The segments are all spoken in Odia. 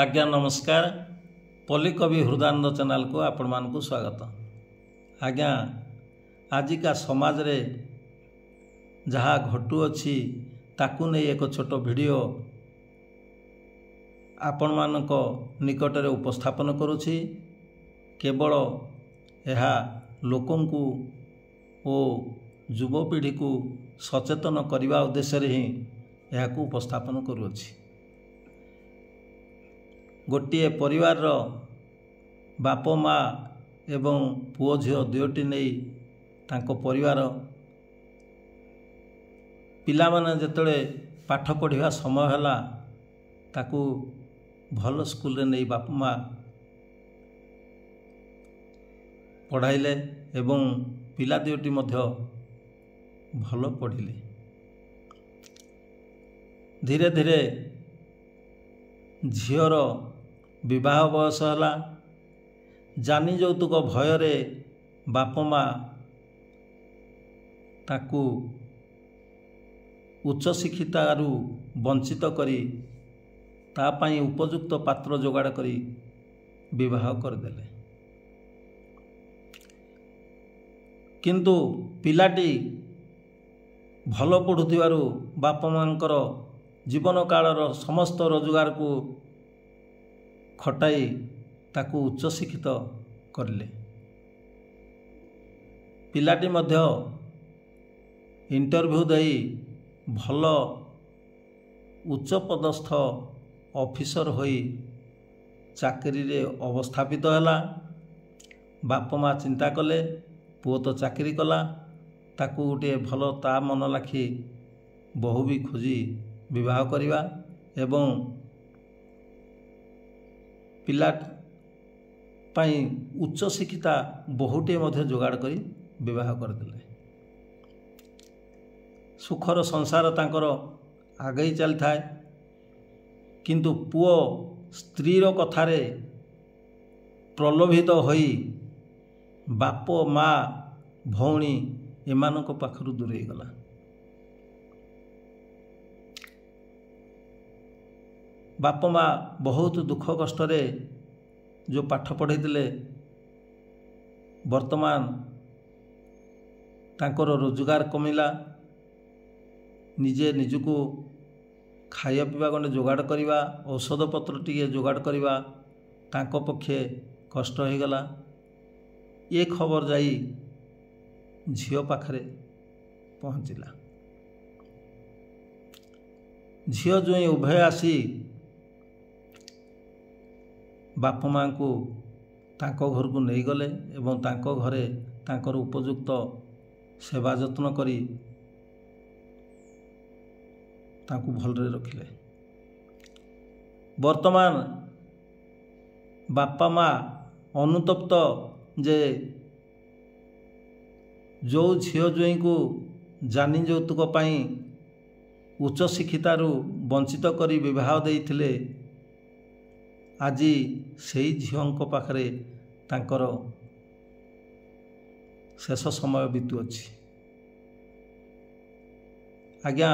ଆଜ୍ଞା ନମସ୍କାର। ପଲ୍ଲୀକବି ହୃଦାନନ୍ଦ ଚ୍ୟାନେଲକୁ ଆପଣମାନଙ୍କୁ ସ୍ୱାଗତ। ଆଜ୍ଞା, ଆଜିକା ସମାଜରେ ଯାହା ଘଟୁଅଛି ତାକୁ ନେଇ ଏକ ଛୋଟ ଭିଡ଼ିଓ ଆପଣମାନଙ୍କ ନିକଟରେ ଉପସ୍ଥାପନ କରୁଛି। କେବଳ ଏହା ଲୋକଙ୍କୁ ଓ ଯୁବପିଢ଼ିକୁ ସଚେତନ କରିବା ଉଦ୍ଦେଶ୍ୟରେ ହିଁ ଏହାକୁ ଉପସ୍ଥାପନ କରୁଅଛି। ଗୋଟିଏ ପରିବାରର ବାପ ମା ଏବଂ ପୁଅ ଝିଅ ଦୁଇଟି ନେଇ ତାଙ୍କ ପରିବାର। ପିଲାମାନେ ଯେତେବେଳେ ପାଠ ପଢ଼ିବା ସମୟ ହେଲା, ତାକୁ ଭଲ ସ୍କୁଲରେ ନେଇ ବାପ ମା ପଢ଼ାଇଲେ ଏବଂ ପିଲା ଦୁଇଟି ମଧ୍ୟ ଭଲ ପଢ଼ିଲେ। ଧୀରେ ଧୀରେ ଝିଅର ବିବାହ ବୟସ ହେଲା। ଯାନି ଯୌତୁକ ଭୟରେ ବାପ ମା ତାକୁ ଉଚ୍ଚଶିକ୍ଷିତାରୁ ବଞ୍ଚିତ କରି ତା ପାଇଁ ଉପଯୁକ୍ତ ପାତ୍ର ଯୋଗାଡ଼ କରି ବିବାହ କରିଦେଲେ। କିନ୍ତୁ ପିଲାଟି ଭଲ ପଢ଼ୁଥିବାରୁ ବାପା ମାଆଙ୍କର ଜୀବନ କାଳର ସମସ୍ତ ରୋଜଗାରକୁ ଖଟାଇ ତାକୁ ଉଚ୍ଚଶିକ୍ଷିତ କରିଲେ। ପିଲାଟି ମଧ୍ୟ ଇଣ୍ଟରଭ୍ୟୁ ଦେଇ ଭଲ ଉଚ୍ଚପଦସ୍ଥ ଅଫିସର ହୋଇ ଚାକିରିରେ ଅବସ୍ଥାପିତ ହେଲା। ବାପା ମା ଚିନ୍ତା କଲେ, ପୁଅ ତ ଚାକିରି କଲା, ତାକୁ ଗୋଟିଏ ଭଲ ତା ମନ ଲାଖି ବୋହୂ ବି ଖୋଜି ବିବାହ କରିବା ଏବଂ ପିଲା ପାଇଁ ଉଚ୍ଚଶିକ୍ଷିତା ବୋହୂଟିଏ ମଧ୍ୟ ଯୋଗାଡ଼ କରି ବିବାହ କରିଦେଲେ। ସୁଖର ସଂସାର ତାଙ୍କର ଆଗେଇ ଚାଲିଥାଏ। କିନ୍ତୁ ପୁଅ ସ୍ତ୍ରୀର କଥାରେ ପ୍ରଲୋଭିତ ହୋଇ ବାପ ମା ଭଉଣୀ ଏମାନଙ୍କ ପାଖରୁ ଦୂରେଇ ଗଲା। ବାପ ମା ବହୁତ ଦୁଃଖ କଷ୍ଟରେ ଯେଉଁ ପାଠ ପଢ଼େଇଥିଲେ, ବର୍ତ୍ତମାନ ତାଙ୍କର ରୋଜଗାର କମିଲା। ନିଜେ ନିଜକୁ ଖାଇବା ପିଇବା ଗଣ୍ଡେ ଯୋଗାଡ଼ କରିବା, ଔଷଧପତ୍ର ଟିକେ ଯୋଗାଡ଼ କରିବା ତାଙ୍କ ପକ୍ଷେ କଷ୍ଟ ହୋଇଗଲା। ଏ ଖବର ଯାଇ ଝିଅ ପାଖରେ ପହଞ୍ଚିଲା। ଝିଅ ଜୋଇଁ ଉଭୟ ଆସି ବାପ ମାଆଙ୍କୁ ତାଙ୍କ ଘରକୁ ନେଇଗଲେ ଏବଂ ତାଙ୍କ ଘରେ ତାଙ୍କର ଉପଯୁକ୍ତ ସେବା ଯତ୍ନ କରି ତାଙ୍କୁ ଭଲରେ ରଖିଲେ। ବର୍ତ୍ତମାନ ବାପା ମା ଅନୁତପ୍ତ ଯେ ଯେଉଁ ଝିଅ ଜୋଇଁକୁ ଯାନି ଯୌତୁକ ପାଇଁ ଉଚ୍ଚଶିକ୍ଷିତାରୁ ବଞ୍ଚିତ କରି ବିବାହ ଦେଇଥିଲେ, ଆଜି ସେଇ ଝିଅଙ୍କ ପାଖରେ ତାଙ୍କର ଶେଷ ସମୟ ବିତୁଅଛି। ଆଜ୍ଞା,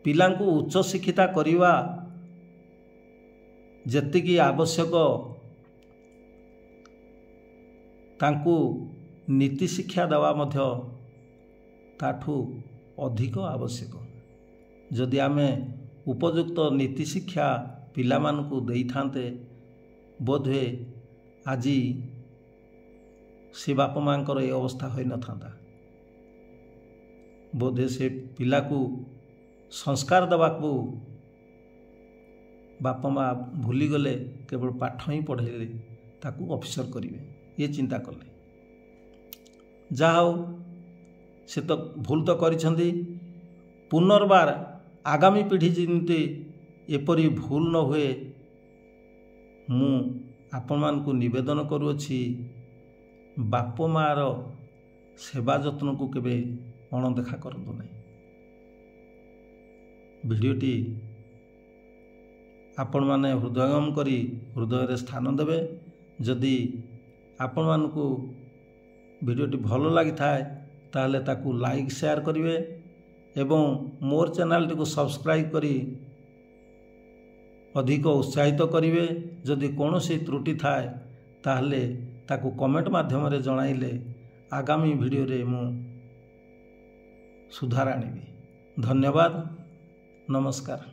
ପିଲାଙ୍କୁ ଉଚ୍ଚଶିକ୍ଷିତା କରିବା ଯେତିକି ଆବଶ୍ୟକ, ତାଙ୍କୁ ନୀତି ଶିକ୍ଷା ଦେବା ମଧ୍ୟ ତାଠୁ ଅଧିକ ଆବଶ୍ୟକ। ଯଦି ଆମେ ଉପଯୁକ୍ତ ନୀତି ଶିକ୍ଷା ପିଲାମାନଙ୍କୁ ଦେଇଥାନ୍ତେ, ବୋଧହୁଏ ଆଜି ସେ ବାପା ମାଆଙ୍କର ଏ ଅବସ୍ଥା ହୋଇନଥାନ୍ତା। ବୋଧେ ସେ ପିଲାକୁ ସଂସ୍କାର ଦେବାକୁ ବାପା ମା ଭୁଲିଗଲେ, କେବଳ ପାଠ ହିଁ ପଢ଼େଇଲେ, ତାକୁ ଅଫିସର କରିବେ ଇଏ ଚିନ୍ତା କଲେ। ଯାହା ହେଉ, ସେ ତ ଭୁଲ ତ କରିଛନ୍ତି। ପୁନର୍ବାର ଆଗାମୀ ପିଢ଼ି ଯେମିତି ଏପରି ଭୁଲ ନ ହୁଏ, ମୁଁ ଆପଣମାନଙ୍କୁ ନିବେଦନ କରୁଅଛି, ବାପ ମାଆର ସେବା ଯତ୍ନକୁ କେବେ ଅଣଦେଖା କରନ୍ତୁ ନାହିଁ। ଭିଡ଼ିଓଟି ଆପଣମାନେ ହୃଦୟଙ୍ଗମ କରି ହୃଦୟରେ ସ୍ଥାନ ଦେବେ। ଯଦି ଆପଣମାନଙ୍କୁ ଭିଡ଼ିଓଟି ଭଲ ଲାଗିଥାଏ, ତାହେଲେ ତାକୁ ଲାଇକ୍ ସେୟାର କରିବେ ଏବଂ ମୋର ଚ୍ୟାନେଲଟିକୁ ସବସ୍କ୍ରାଇବ୍ କରି ଅଧିକ ଉତ୍ସାହିତ କରିବେ। ଯଦି କୌଣସି ତ୍ରୁଟି ଥାଏ, ତାହେଲେ ତାକୁ କମେଣ୍ଟ ମାଧ୍ୟମରେ ଜଣାଇଲେ ଆଗାମୀ ଭିଡ଼ିଓରେ ମୁଁ ସୁଧାର ଆଣିବି। ଧନ୍ୟବାଦ, ନମସ୍କାର।